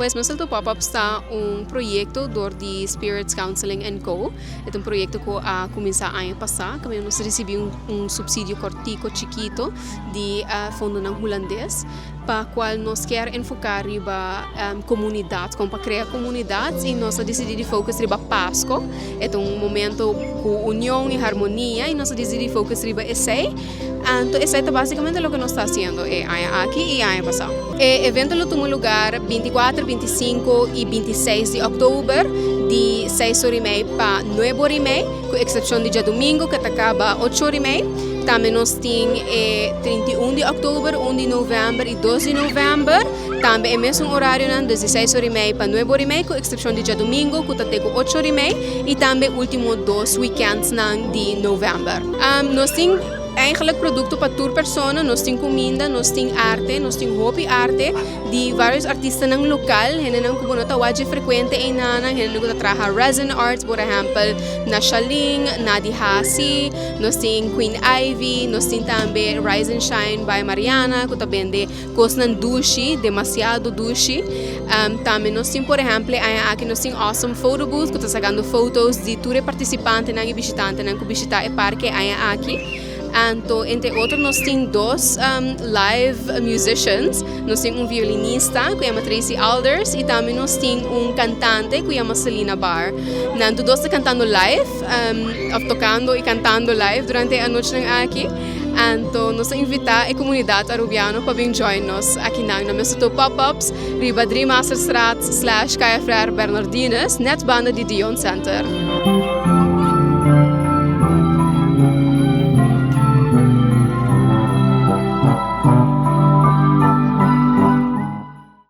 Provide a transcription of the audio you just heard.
Pues Mistletoe Pop-Ups ta un proyecto door di Spirits Counseling and Co. E ta un proyecto cu a cuminsa aña pasa, caminda nos a ricibi un subsidio cortico chikito di fondonan Hulandes, pa cual nos kier enfoca riba comunidad, con pa crea comunidad y nos a dicidi di focus riba Pasco. E ta un momento cu union y harmonia y nos a dicidi di focus riba esey. Anto esei ta basicamente loke nos ta haciendo e aña aki y aña pasa. E evento lo tuma lugar 24, 25 y 26 di october di 6 ora y mei pa 9 ora y mei, cu excepcion di djadomingo cu ta caba 8 ora y mei. Tambe nos tin e 31 di october, 1 di november y 2 di november, tambe e mesun orarionan desde 6 ora y mei pa 9 ora y mei, cu excepcion di djadomingo cu ta te cu 8 ora y mei y tambe ultimo dos weekendsnan di november. Nos tin eigenlijk producto pa tur persona, nos tin cuminda, nos tin arte, nos tin hopi arte di varios artistanan local, hendenan cu bo no ta wak dje frecuente einanan, hendenan cu ta traha resin arts, por ehempel Nashalin, Nadi Hasi, nos tin Queen Ivy, nos tin tambe Rise and Shine by Mariana cu ta bende Kosnan dushi, demasiado dushi. Tambe nos tin por ehempel e aña aki nos tin Awesome Photo Booth ku ta sakando fotos di tur e partisipantenan i bishitantenan ku bishita e parke e aña aki. Anto entre otro nos tin dos live musicians. Nos tin un violinista ku yama Tracy Alders i tambe nos tin un kantante ku yama Selina Barr. Nan tur dos ta kantando live òf tokando i kantando live durante e anochinan aki. Anto nos ta invita e comunidad Arubiano pa bin join nos akinan na Mistletoe Pop-Ups riba Driemasterstraat slash Kaya Frère Bernardinus, net banda di Dion Center.